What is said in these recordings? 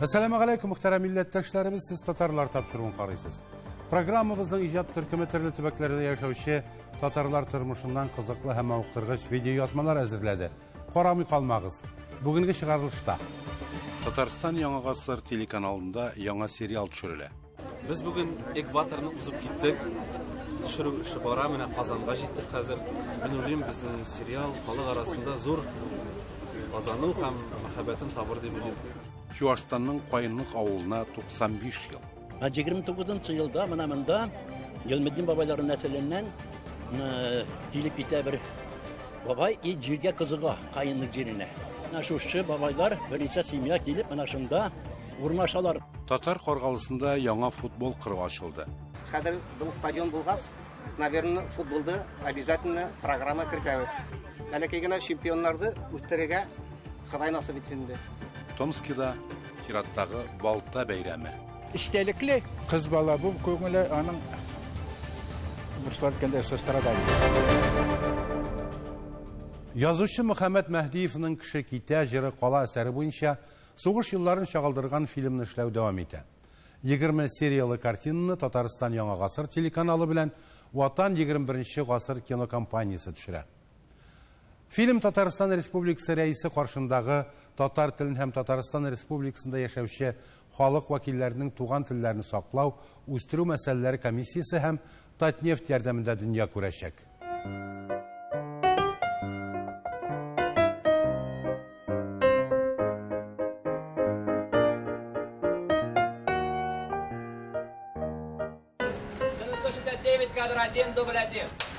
Әссәламегаләйкүм, мөхтәрәм милләттәшләребез, сез татарлар тапшыруын карыйсыз. Программабызның иҗат төркеме төрле төбәкләрдә яшәүче татарлар тормышыннан кызыклы һәм мавыктыргыч видеоязмалар әзерләде. Карамый калмагыз. Бүгенге чыгарылышта Татарстан Яңа гасыр телеканалында яңа сериал төшерелә. Без бүген экваторны узып киттек. Төшерү эше бара, менә Казанга җиттек хәзер. Мин уйлыйм, безнең сериал халык арасында зур казану һәм мәхәббәтен табыр дип уйлыйм. Чуашстанның Каенлык авылына 95 ел. 29 елда менә монда Гыйльметдин бабайларның нәселеннән килеп китә бер бабай и җиргә кызыга, Каенлык җиренә. Менә шушы бабайлар берничә семья килеп менә шунда урнашалар. Татар Каргалысында яңа футбол кыры ачылды. Хәзер бу стадион булгач, наверное, футболды обязательно программа кертәбез. Бәләкәй генә чемпионнарны үстерергә Ходай насыйп итсен инде. Томскида чираттагы Балта бәйрәме. Эчтәлекле. Кыз бала бу күңеле аның урыслар әйткәндә сострадание. Язучы Мөхәммәт Мәһдиевның Кеше китә, җыры кала әсәре буенча Сугыш елларын чагылдырган фильмны эшләү дәвам итә. 20 серияле картинаны Татарстан Яңа гасыр телеканалы белән Ватан 21 гасыр кинокомпаниясе төшерә. Фильм Татарстан Республикасы Рәисе каршындагы татар телен һәм Татарстан Республикасында яшәүче халык вәкилләренең туган телләрен саклау, үстерү мәсьәләләре комиссиясе һәм Татнефть ярдәмендә дөнья күрәчәк. Кадр 1, дубль 1.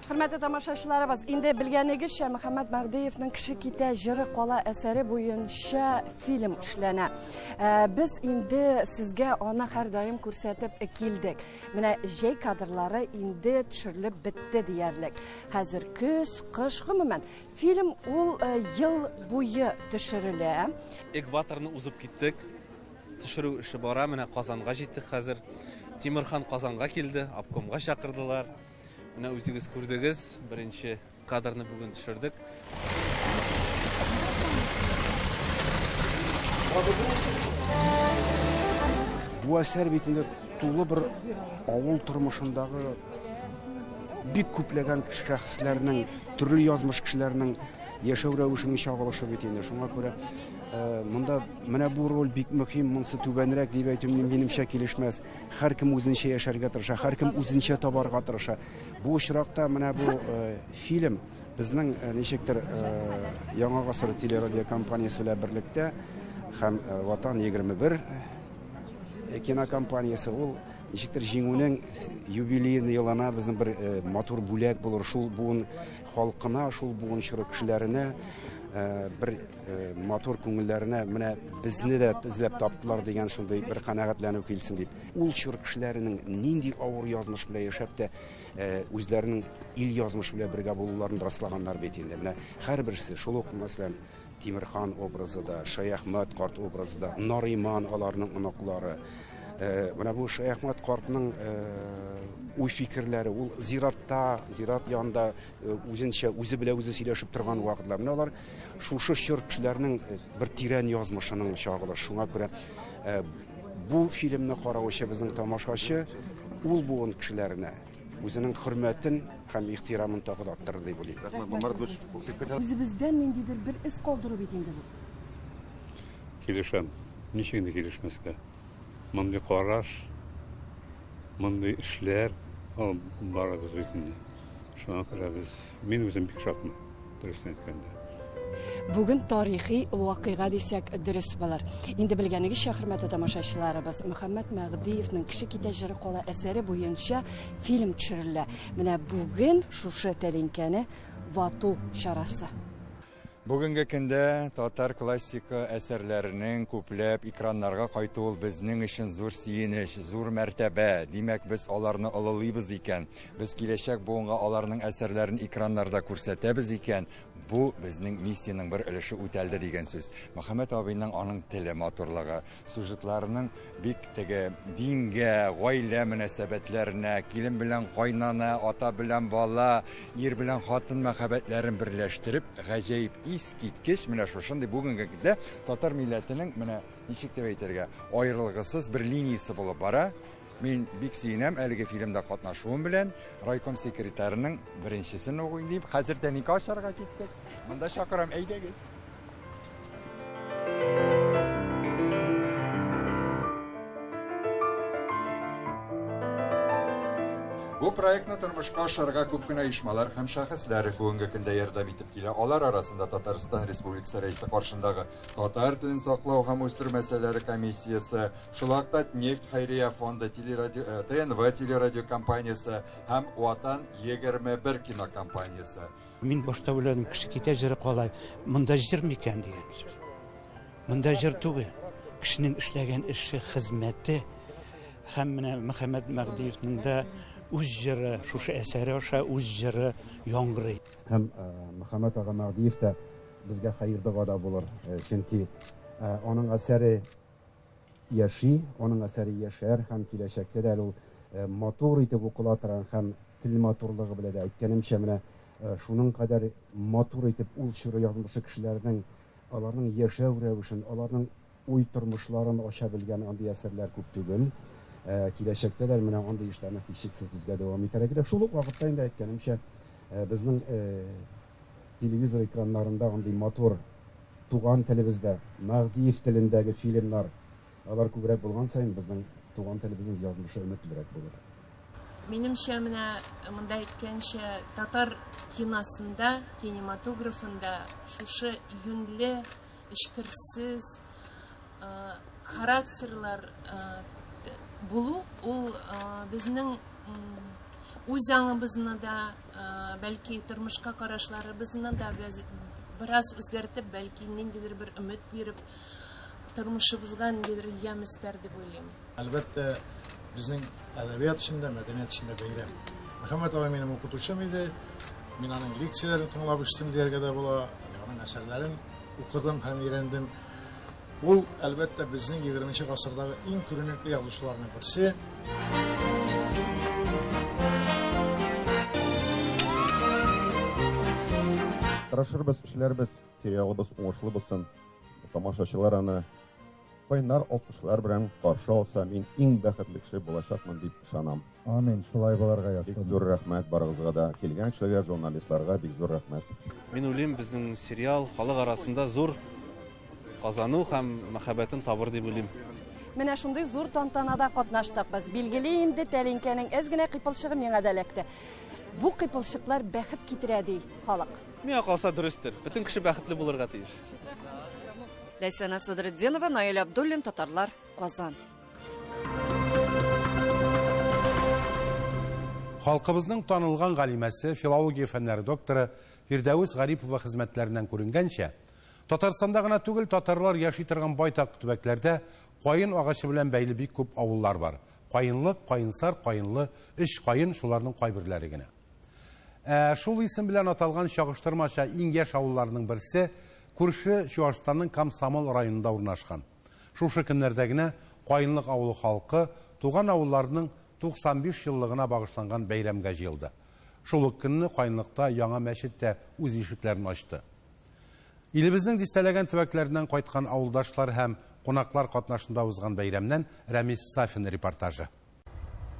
Хөрмәтле тамашачыларыбыз, инде белгәнегезчә, Мөхәммәт Мәһдиевның Кеше китә, җыры кала әсәре буенча фильм эшләнә. Э, без инде сезгә аны һәрдаим күрсәтеп килдек. Менә җәй кадрлары инде төшерелеп бетте диярлек. Хәзер көз, кыш, гомумән, Фильм ул э, ел буе төшерелә. Экваторны узып киттек. Төшерү эше бара, менә Казанга җиттек хәзер. Тимерхан Казанга килде, обкомга чакырдылар. Менә үзегез күрдегез, беренче кадрны бүген төшердек. Бу әсәр бит инде тулы бер авыл тормышындагы бик күпләгән шәхесләрнең, төрле язмыш кешеләрнең яшәү рәвешенең чагылышы бит инде. Шуңа күрә э, монда менә бу роль бик мөһим, монысы түбәнрәк дип әйтү минемчә килешмәс. Һәркем үзенчә яшәргә тырыша, һәркем үзенчә табарга тырыша. Бу очракта менә бу э, фильм безнең э, ничектер Яңа гасыр телерадиокомпаниясе белән берлектә һәм Ватан 21 кинокомпаниясе ул Ничектер җиңүнең юбилеен елына безнең бер э, матур бүләк булыр шул буын халкына, шул буын чоры кешеләренә э, бер э, матур күңелләренә менә безне дә эзләп таптылар дигән шундый бер канәгатьләнү килсен дип. Ул чор кешеләренең нинди авыр язмыш белән яшәп тә үзләренең ил язмышы белән бергә булуларын раслаганнар бит инде. Менә һәрберсе шул ук, мәсәлән, Тимерхан образы да, Шәяхмәт карт образы да, Нариман аларның оныклары. Э, менә бу Шәяхмәт картның э, уй-фикерләре, ул зиратта, зират янында э, үзенчә, үзе белән үзе сөйләшеп торган вакытлар. Менә алар шушы чор кешеләрнең бер тирән язмышының чагылышы. Шуңа күрә бу фильмны караучы безнең тамашачы ул буын кешеләренә үзенең хөрмәтен һәм ихтирамын тагы да арттырыр дип уйлыйм. Үзебездән ниндидер бер эз калдыру бит инде бу. Килешәм. Ничек инде килешмәскә? Мондый караш, мондый эшләр алып барабыз бит инде. Шуңа күрә без, мин үзем бик шатмын, дөресен әйткәндә. Бүген тарихи вакыйга дисәк дөрес булыр. Инде белгәнегезчә, хөрмәтле тамашачыларыбыз, Мөхәммәт Мәгъдиевның Кеше китә җыры кала әсәре буенча фильм төшерелә. Менә бүген шушы тәлинкәне вату чарасы. Бүгенге көндә татар классика әсәрләренең күпләп экраннарга кайтуы ул безнең өчен зур сөенеч, зур мәртәбә. Димәк, без аларны олылыйбыз икән, без киләчәк буынга аларның әсәрләрен экраннарда күрсәтәбез икән, бу безнең миссиянең бер өлеше үтәлде дигән сүз. Мөхәммәт абыйның аның теле матурлыгы, сюжетларының бик теге дингә, гаилә мөнәсәбәтләренә, килен белән кайнана, ата белән бала, ир белән хатын мәхәббәтләрен берләштереп, гаҗәеп Искиткеч менә шушындый бүгенге көндә татар милләтенең менә ничек дип әйтергә, аерылгысыз бер линиясе булып бара. Мин бик сөенәм әлеге фильмда катнашуым белән. Райком секретарының беренчесен үк уйныйм. Хәзер тәника ашарга киттек. Монда чакырам, әйдәгез. Бу проектны тормышка ашырырга күп кенә оешмалар һәм шәхесләр бүгенге көндә ярдәм итеп килә. Алар арасында Татарстан Республикасы Рәисе каршындагы татар телен саклау һәм үстерү мәсьәләләре комиссиясе, шулай ук Татнефть хәйрия фонды, телерадио, э, ТНВ телерадиокомпаниясе һәм Ватан 21 кинокомпаниясе. Мин башта уйладым, кеше китә җыры кала, монда җыр микән дигән сүз. Монда җыр түгел, кешенең эшләгән эше, хезмәте. Һәм менә Мөхәммәт Мәһдиевнең дә үз җыры, шушы әсәре аша үз җыры яңгырый. Һәм Мөхәммәт ага Мәһдиев тә безгә хәер догада булыр, чөнки аның әсәре яши, аның әсәре яшәр һәм киләчәктә дә әле ул матур итеп укыла торган һәм тел матурлыгы белән дә әйткәнемчә, менә шуның кадәр матур итеп ул чоры язмышы кешеләрнең, аларның яшәү рәвешен, аларның уй тормышларын ача белгән андый әсәрләр күп түгел. Киләчәктә дә менә андый эшләрне һичшиксез безгә дәвам итәргә кирәк. Шул ук вакытта инде әйткәнемчә, безнең телевизор экраннарында андый матур туган телебездә, Мәһдиев телендәге фильмнар, алар күбрәк булган саен безнең туган телебезнең язмышы өметлерәк булыр. Минемчә, менә монда әйткәнчә, татар киносында, кинематографында шушы юньле, эчкерсез характерлар булу, ул безнең үз аңыбызны да, бәлки тормышка карашларыбызны да бераз үзгәртеп, бәлки ниндидер бер өмет биреп, тормышыбызга ниндидер ямь өстәр дип уйлыйм. Әлбәттә, безнең әдәбият өчен дә, мәдәният өчен дә бәйрәм. Мөхәммәт абый минем укытучым иде. Мин аның лекцияләрен тыңлап үстем дияргә дә була. Аның әсәрләрен укыдым һәм өйрәндем. Ул, әлбәттә, безнең 20 гасырдагы иң күренекле язучыларның берсе. Тырышырбыз, эшләрбез, сериалыбыз уңышлы булсын. Тамашачылар аны кайнар алкышлар белән каршы алса, мин иң бәхетле кеше булачакмын дип ышанам. Амин, шулай булырга язсын. Бик зур рәхмәт барыгызга да, килгән кешеләргә, журналистларга бик зур рәхмәт. Мин уйлыйм, безнең сериал халык арасында зур казану һәм мәхәббәтен табыр дип уйлыйм. Менә шундый зур тантанада катнаштык без. Билгеле инде, тәлинкәнең әз генә кыйпылчыгы миңа да эләкте. Бу кыйпылчыклар бәхет китерә, ди халык. Миңа калса, дөрестер. Бөтен кеше бәхетле булырга тиеш. Ләйсәнә Садретдинова, Наил Абдуллин, Татарлар, Казан. Халкыбызның танылган галимәсе, филология фәннәре докторы Фирдәвес Гарипова хезмәтләреннән күренгәнчә, Татарстанда гына түгел, татарлар яши торган байтак төбәкләрдә каен агачы белән бәйле бик күп авыллар бар. Каенлык, Каенсар, Каенлы, Өч каен шуларның кайберләре генә. Ә шул исем белән аталган чагыштырмача иң яшь авылларның берсе күрше Чуашстанның Комсомол районында урнашкан. Шушы көннәрдә генә Каенлык авылы халкы туган авылларының 95 еллыгына багышланган бәйрәмгә җыелды. Шул ук көнне Каенлыкта яңа мәчет тә үз ишекләрен ачты. Илебезнең дистәләгән төбәкләреннән кайткан авылдашлар һәм кунаклар катнашында узган бәйрәмнән Рәмис Сафин репортажы.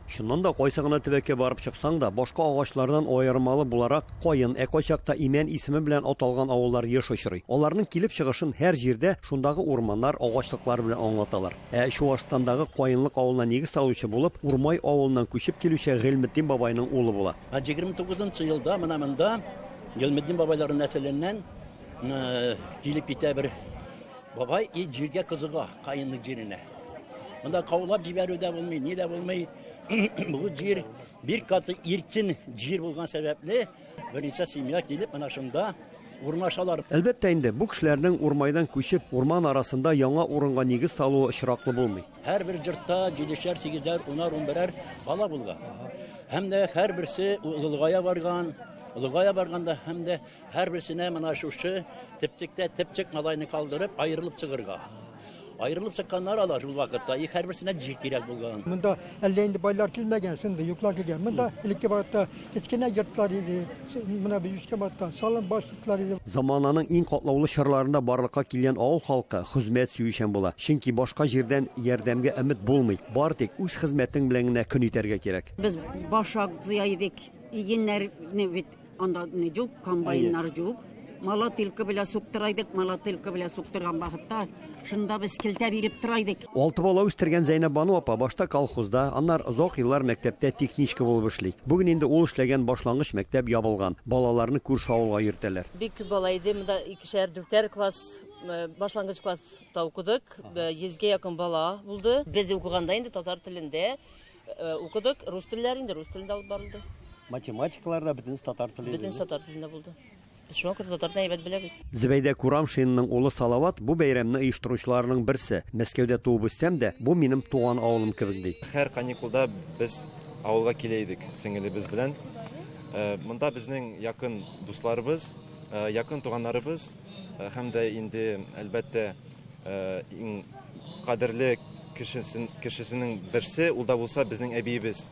Чыннан да, кайсы гына төбәккә барып чыксаң да, башка агачлардан аермалы буларак, каен, ә кайчакта имән исеме белән аталган авыллар еш очрый. Аларның килеп чыгышын һәр җирдә шундагы урманнар, агачлыклар белән аңлаталар. Ә Чуашстандагы Каенлык авылына нигез салучы булып, Урмай авылыннан күчеп килүче Гыйльметдин бабайның улы була. Ә 29 елда менә монда Гыйльметдин бабайларның нәселеннән килеп китә бер бабай и җиргә кызыга, каенлык җиренә. Монда каулап җибәрү дә булмый, ни дә булмый. Бу җир бик каты иркен җир булган сәбәпле, берничә семья килеп менә шунда урнашалар. Әлбәттә инде, бу кешеләрнең Урмайдан күчеп, урман арасында яңа урынга нигез салуы очраклы булмый. Һәрбер йортта җидешәр, сигезәр, унар, унберәр бала булган. Һәм дә һәрберсе олыгая барган, олыгая барганда һәм дә һәрберсенә менә шушы төпчектә төпчек малайны калдырып, аерылып чыгырга. Аерылып чыкканнар алар шул вакытта, и һәрберсенә җир кирәк булган. Монда әллә инде байлар килмәгән, шундый юклар килгән. Монда элекке вакытта кечкенә йортлар иде, менә бу өскә вакытта салым баш йортлар иде. Замананың иң катлаулы чорларында барлыкка килгән авыл халкы хезмәт сөючән була, чөнки башка җирдән ярдәмгә өмет булмый, бары тик үз хезмәтең белән генә көн итәргә кирәк. Без башак җыя идек, игеннәрне бит Анда ни юк, комбайннар юк. Молотилка белән суктыра идек, молотилка белән суктырган вакытта шунда без келтә биреп тора идек. Алты бала үстергән Зәйнәпбану апа башта колхозда, аннары озак еллар мәктәптә техничка булып эшли. Бүген инде ул эшләгән башлангыч мәктәп ябылган, балаларны күрше авылга йөртәләр. Бик күп бала иде, монда икешәр, дүртәр класс, башлангыч класста укыдык, йөзгә якын бала булды. Без укыганда инде татар телендә Укыдык, рус телләре инде рус телендә алып барылды. Математикалар да бөтенесе татар теле иде. Бөтенесе татар телендә булды. Без шуңа күрә татар телен әйбәт беләбез. Зөбәйдә Курамшинның улы Салават бу бәйрәмне оештыручыларның берсе. Мәскәүдә туып үссәм дә, бу минем туган авылым кебек, ди. Һәр каникулда без авылга килә идек сеңелебез белән. Монда безнең якын дусларыбыз, якын туганнарыбыз һәм дә инде, әлбәттә, Иң кадерле кешесенең берсе, ул да булса безнең әбиебез.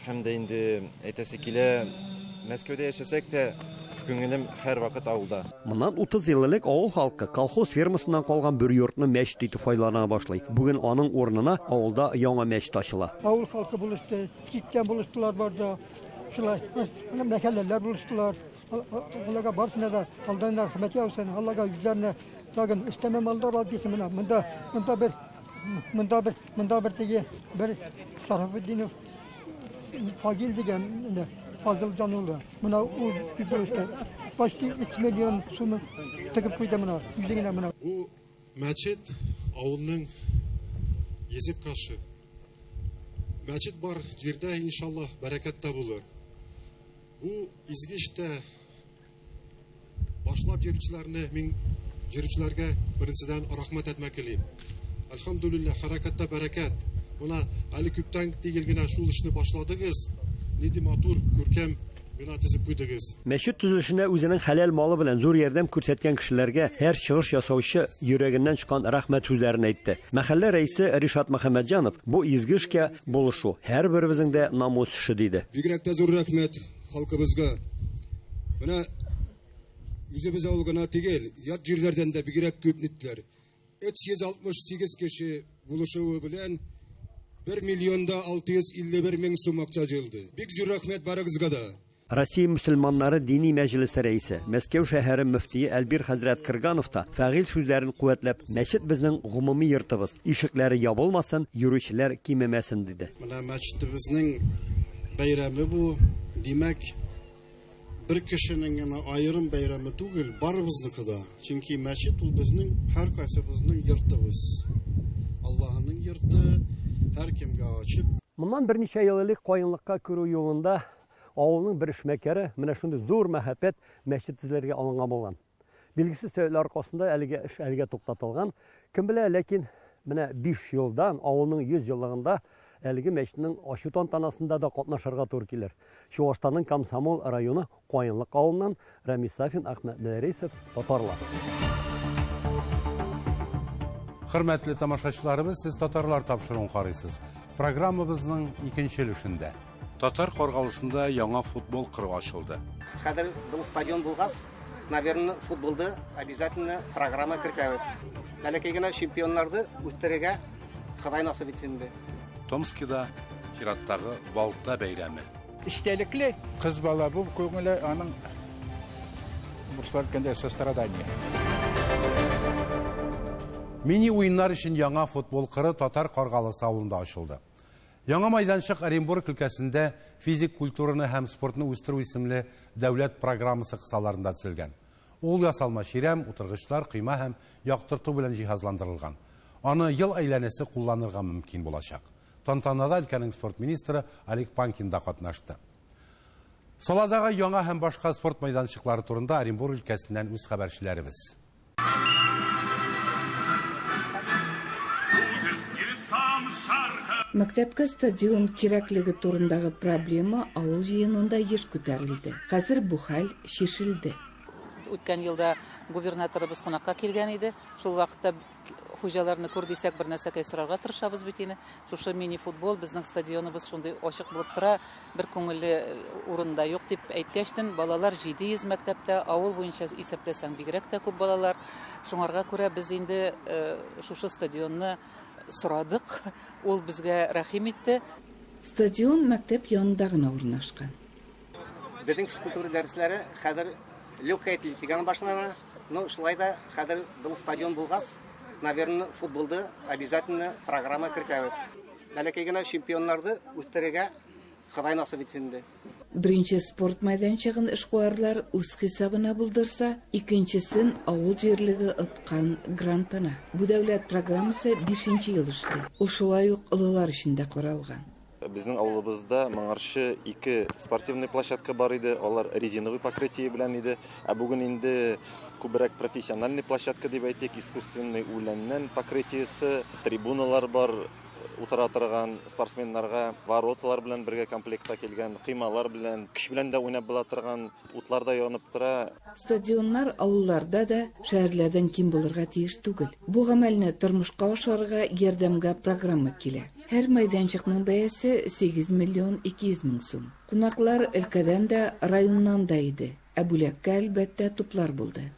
Һәм дә инде әйтәсе килә, Мәскәүдә яшәсәк тә, күңелем һәрвакыт авылда. Моннан 30 ел элек авыл халкы колхоз фермасыннан калган бер йортны мәчет итеп файдалана башлый. Бүген аның урынына авылда яңа мәчет ачыла. Авыл халкы булышты, читтән булыштылар бар да. Шулай, менә мәхәлләләр булыштылар. Аллага барысына да Аллаһның рәхмәте яусын. Аллага үзләренә тагын өстәмә маллар алып бирсен менә. Монда монда бер монда бер монда бер теге бер Шарафетдинов Фагил дигән менә Фазыл Җан улы. Менә ул бик Почти 3 миллион сум тегеп куйды менә, үзе генә менә. Бу мәчет авылның йөзек кашы. Мәчет бар җирдә, иншаллаһ, бәрәкәт тә булыр. Бу изге эштә башлап йөрүчеләрне мин йөрүчеләргә беренчедән рәхмәт әйтмәк телим. Әлхәмдүлилләһ, хәрәкәттә бәрәкәт. Менә әле күптән түгел генә шул эшне башладыгыз. Нинди матур, күркәм бина төзеп куйдыгыз. Мәчет төзелешенә үзенең хәләл малы белән зур ярдәм күрсәткән кешеләргә һәр чыгыш ясаучы йөрәгеннән чыккан рәхмәт сүзләрен әйтте. Мәхәллә рәисе Ришат Мөхәммәтҗанов бу изге эшкә Булышу, һәрберебезнең дә намус эше, диде. Бигрәк тә зур рәхмәт халкыбызга. Менә үзебез авыл гына түгел, ят җирләрдән дә бигрәк күп нитләр. 368 кеше булышуы белән 1 миллион да 651 мең сум акча җыелды. Бик зур рәхмәт барыгызга да. Россия мөселманнары дини мәҗлесе рәисе, Мәскәү шәһәре мөфтие Әлбир хәзрәт Крганов та фәгыйль сүзләрен куәтләп, Мәчет безнең гомуми йортыбыз, ишекләре ябылмасын, йөрүчеләр кимемәсен, диде. Менә мәчетебезнең бәйрәме бу. Димәк, бер кешенең генә аерым бәйрәме түгел, барыбызныкы да. Чөнки мәчет ул безнең һәркайсыбызның йортыбыз. Аллаһының йорты, һәркемгә ачык. Моннан берничә ел элек Каенлыкка керү юлында Авылның бер эшмәкәре менә шундый зур мәһабәт мәчет төзелергә алынган булган. Билгесез сәбәпләр аркасында әлеге эш әлегә туктатылган. Кем белә, ләкин менә 5 елдан авылның 100 еллыгында әлеге мәчетнең ачу тантанасында да катнашырга туры килер. Чуашстанның Комсомол районы Каенлык авылыннан Рәмис Сафин, Әхмәт Мөдәрисов, Татарлар. Хөрмәтле тамашачыларыбыз, сез Татарлар тапшыруын карыйсыз. Программабызның икенче өлешендә. Татар Каргалысында яңа футбол кыры ачылды. Хәзер был стадион булгач, наверное, футболды обязательно программа кертәбез. Бәләкәй генә чемпионнарны үстерергә Ходай насыйп итсен инде. Томскида чираттагы Балта бәйрәме. Эчтәлекле. Кыз бала бу күңеле аның руслар әйткәндә сострадание. Мини уеннар өчен яңа футбол кыры Татар Каргалысы авылында ачылды. Яңа майданчык Оренбург өлкәсендә физик культураны һәм спортны үстерү исемле дәүләт программасы кысаларында төзелгән. Ул ясалма чирәм, утыргычлар, койма һәм яктырту белән җиһазландырылган. Аны ел әйләнәсе кулланырга мөмкин булачак. Тантанада өлкәнең спорт министры Олег Панкин да катнашты. Саладагы яңа һәм башка спорт майданчыклары турында Оренбург өлкәсеннән үз хәбәрчеләребез. Мәктәпкә стадион кирәклеге турындагы проблема авыл җыенында еш күтәрелде. Хәзер бу хәл чишелде. Үткән елда губернаторыбыз кунакка килгән иде. Шул вакытта хуҗаларны күр дисәк, бер нәрсәкәй сорарга тырышабыз бит инде. Шушы мини-футбол, безнең стадионыбыз шундый ачык булып тора, бер күңелле урын да юк дип әйткәчтен, балалар 700 мәктәптә, авыл буенча исәпләсәң, бигрәк тә күп балалар. Шуңарга күрә без инде шушы стадионны сорадык, ул безгә рәхим итте. Стадион мәктәп янында гына урнашкан. Безнең физкультура дәресләре хәзер легкая атлетикадан башлана. Ну, шулай да хәзер был стадион булгач, наверное, футболды обязательно программа кертәбез. Бәләкәй генә чемпионнарны үстерергә Ходай насыйп итсен инде. Беренче спорт мәйданчыгын эшкуарлар үз хисабына булдырса, икенчесен авыл җирлеге откан грантына. Бу дәүләт программасы бишенче ел эшли. Ул шулай ук олылар өчен дә каралган. Безнең авылыбызда моңарчы ике спортивный площадка бар иде, алар резиновый покрытие белән иде. Ә бүген инде күбрәк профессиональный площадка дип әйтик, искусственный үләннән покрытиесе, трибуналар бар, утыра торган спортсменнарга вороталар белән бергә комплектта килгән, коймалар белән, көч белән дә уйнап була торган, утлар да янып тора. Стадионнар авылларда да шәһәрләрдән ким булырга тиеш түгел. Бу гамәлне тормышка ашырырга ярдәмгә программа килә. Һәр мәйданчыкның бәясе 8 миллион 200 мең сум. Кунаклар өлкәдән дә, районнан да иде. Ә бүләккә, әлбәттә, туплар булды.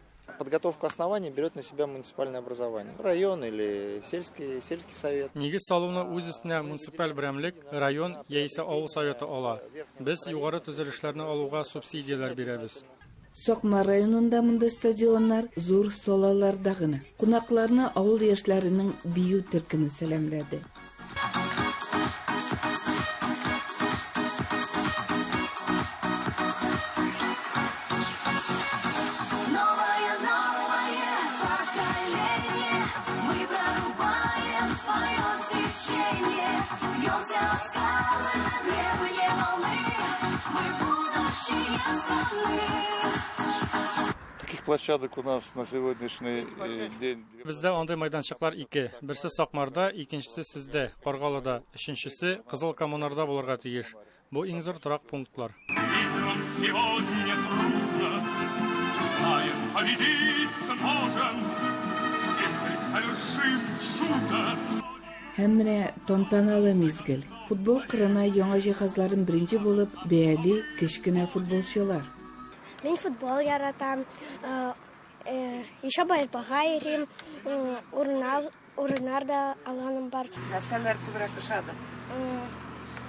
Подготовку оснований берет на себя муниципальное образование. Район или сельский, сельский совет. Нигез салуны үз өстенә муниципаль берәмлек, район яисә авыл советы ала. Без югары төзелешләрне алуга субсидияләр бирәбез. Сакмар районында мондый стадионнар зур салаларда гына. Кунакларны авыл яшьләренең бию төркеме сәламләде. Таких площадок у нас на сегодняшний э, день. Бездә андый майданчыклар ике. Берсе Сакмарда, икенчесе сездә, Каргалыда, өченчесе Кызыл Коммунарда булырга тиеш. Бу иң зур торак пунктлар. Нам сегодня трудно, знаем, победить сможем, если совершим чудо. Һәм менә тантаналы мизгел. Футбол кырына яңа җиһазларын беренче булып бәяли кечкенә футболчылар. Мин футбол яратам, э, э, еще борьбага йөрим, урыннар, урыннар да алганым бар. Нәрсәләр күбрәк ошады?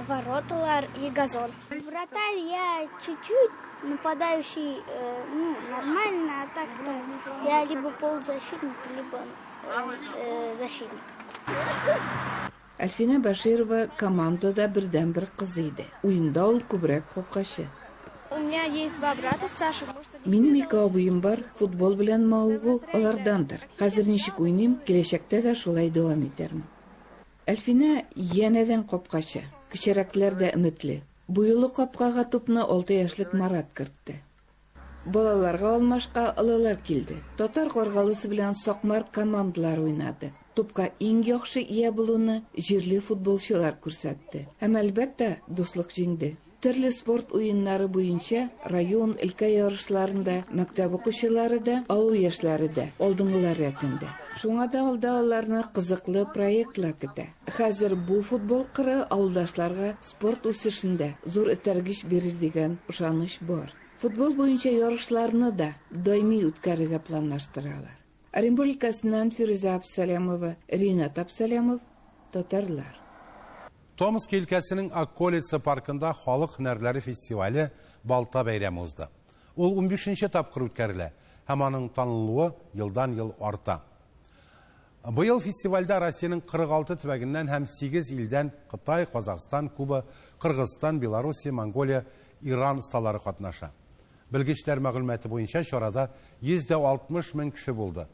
Вороталар и газон. Вратарь я чуть-чуть, нападающий э, ну, нормально, а так-то я либо полузащитник, либо э, защитник. Әлфинә Бәширова командада бердәнбер кыз иде. Уенда ул күбрәк капкачы. У меня есть два брата старших. Минем ике абыем бар, футбол белән мавыгу алардандыр. Хәзер ничек уйныйм, киләчәктә дә шулай дәвам итәрмен. Әлфинә янәдән капкачы. Кечерәкләр дә өметле. Бу юлы капкага тупны 6 яшьлек Марат кертте. Балаларга алмашка олылар килде. Татар Каргалысы белән Сакмар командалары уйнады. Тупка иң яхшы ия булуны җирле футболчылар күрсәтте. Һәм әлбәттә, дуслык җиңде. Төрле спорт уеннары буенча район, өлкә ярышларында мәктәп укучылары да, авыл яшьләре дә алдынгылар рәтендә. Шуңа да алда аларны кызыклы проектлар көтә. Хәзер бу футбол кыры авылдашларга спорт үсешендә зур этәргеч бирер дигән ышаныч бар. Футбол буенча ярышларны да даими үткәрергә планлаштыралар. Оренбур өлкәсеннән Фирүзә Абсалямова, Ринат Абсалямов, Татарлар. Томск өлкәсенең Околица паркында халык һөнәрләре фестивале Балта бәйрәме узды. Ул 15 нче тапкыр үткәрелә һәм аның танылуы елдан-ел арта. Быел фестивальдә Россиянең 46 төбәгеннән һәм 8 илдән Кытай, Казахстан, Куба, Кыргызстан, Белоруссия, Монголия, Иран осталары катнаша. Белгечләр мәгълүматы буенча чарада 160 мең кеше булды.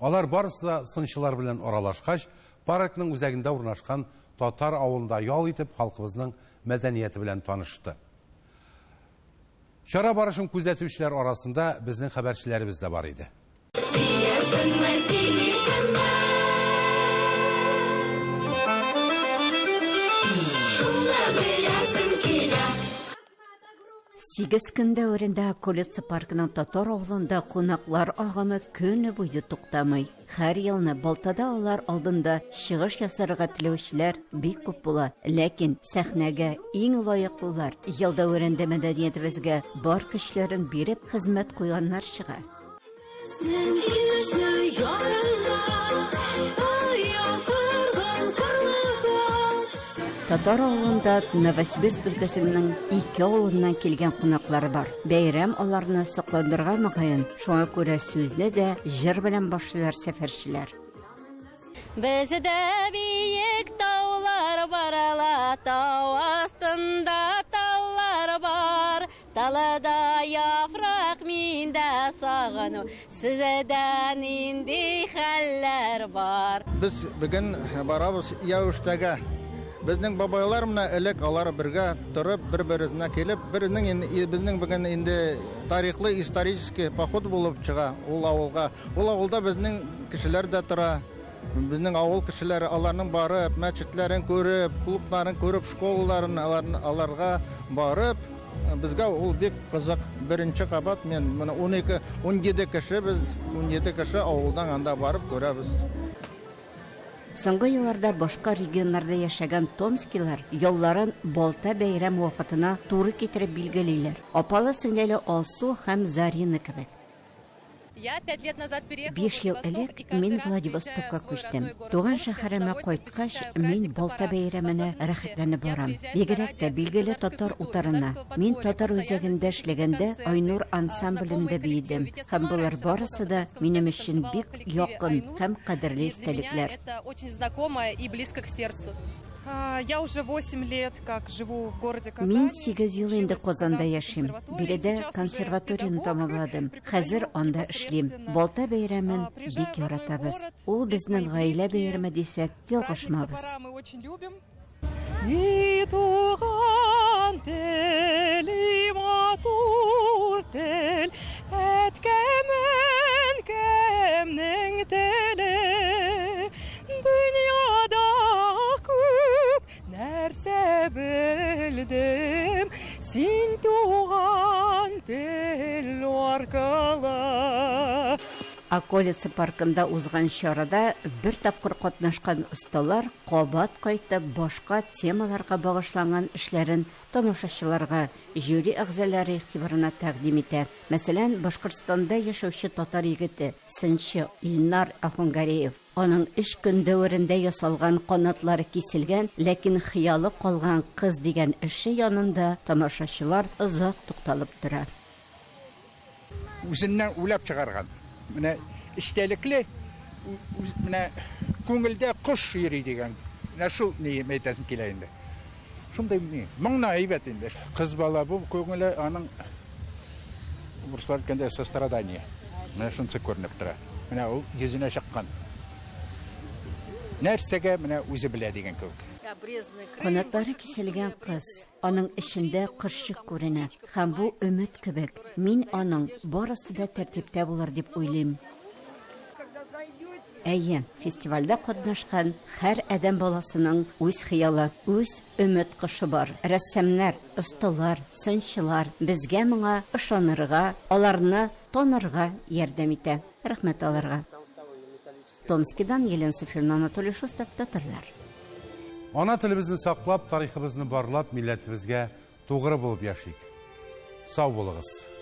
Алар барысы да сынчылар белән аралашкач, паркның үзәгендә урнашкан татар авылында ял итеп, халкыбызның мәдәнияте белән танышты. Чара барышын күзәтүчеләр арасында безнең хәбәрчеләребез дә бар иде. Сигез көн дәверендә Околица паркының татар авылында кунаклар агымы көне буе туктамый. Һәр елны Балтада алар алдында чыгыш ясарга теләүчеләр бик күп була. Ләкин сәхнәгә иң лаеклылар, ел дәверендә мәдәниятебезгә бар көчләрен биреп хезмәт куйганнар чыга. Татар авылында Новосибирск өлкәсенең ике авылыннан килгән кунаклар бар. Бәйрәм аларны сокландырган мөгаен, шуңа күрә сүзне дә җыр белән башлыйлар сәфәрчеләр. Бездә биек таулар бар ала, тау астында таллар бар. Талада яфрак миндә сагыну, сездә нинди хәлләр бар? Без бүген барабыз Яүштәгә. Безнең бабайлар менә элек алар бергә торып, бер-бересенә килеп, бернең безнең бүген инде тарихлы исторический поход булып чыга ул авылга. Ул авылда безнең кешеләр дә тора. Безнең авыл кешеләре аларның барып, мәчетләрен күреп, клубларын күреп, школаларын аларга барып, безгә ул бик кызык. Беренче кабат мин менә 12, 17 кеше без, 17 кеше авылдан анда барып күрәбез. Соңгы елларда башка регионнарда яшәгән томскилар ялларын Балта бәйрәм вакытына туры китереп билгелиләр. Апалы-сеңлеле Алсу һәм Зарина кебек. Биш ел элек мин Владивостокка күчтем. Туган шәһәремә кайткач, мин Балта бәйрәменә рәхәтләнеп барам. Бигрәк тә билгеле татар утарына. Мин татар үзәгендә эшләгәндә Айнур ансамблендә биедем. Һәм болар барысы да минем өчен бик якын һәм кадерле истәлекләр. Я уже 8 лет как живу в городе Казани. Мин 8 ел инде Казанда яшим. Биредә консерваторияне тәмамладым. Хәзер анда эшлим. Балта бәйрәмен бик яратабыз. Ул безнең гаилә бәйрәме дисәк, ялгышмабыз. Ни туган тел, и матур тел, әткәм, әнкәмнең теле. Дөньяда күп нәрсә белдем, син туган тел аркылы. Околица паркында узган чарада бер тапкыр катнашкан осталар кабат кайтып башка темаларга багышланган эшләрен тамашачыларга, жюри әгъзалары игътибарына тәкъдим итә. Мәсәлән, Башкортстанда яшәүче татар егете, сынчы Илнар Ахунгареев. Аның өч көн дәверендә ясалган канатлары киселгән, ләкин хыялы калган кыз дигән эше янында тамашачылар озак тукталып тора. Үзеннән уйлап чыгарган. Менә эчтәлекле, менә күңелдә кош йөри дигән. Менә шул ни әйтәсем килә инде. Шундый ни, моңна әйбәт инде. Кыз бала бу күңеле аның урыслар әйткәндә сострадание. Менә шунысы күренеп тора. Менә ул йөзенә чыккан. Нәрсәгә менә үзе белә дигән кебек. Канатлары киселгән кыз, аның эчендә кошчык күренә. Һәм бу өмет кебек. Мин аның барысы да тәртиптә булыр дип уйлыйм. Әйе, фестивальдә катнашкан һәр адәм баласының үз хыялы, үз өмет кошы бар. Рәссамнар, осталар, сынчылар безгә моңа ышанырга, аларны танырга ярдәм итә. Рәхмәт аларга. Томскидан Елена Сафина, Анатолий Шустов, Татарлар. Ана телебезне саклап, тарихыбызны барлап, милләтебезгә тугры булып яшик. Сау булыгыз.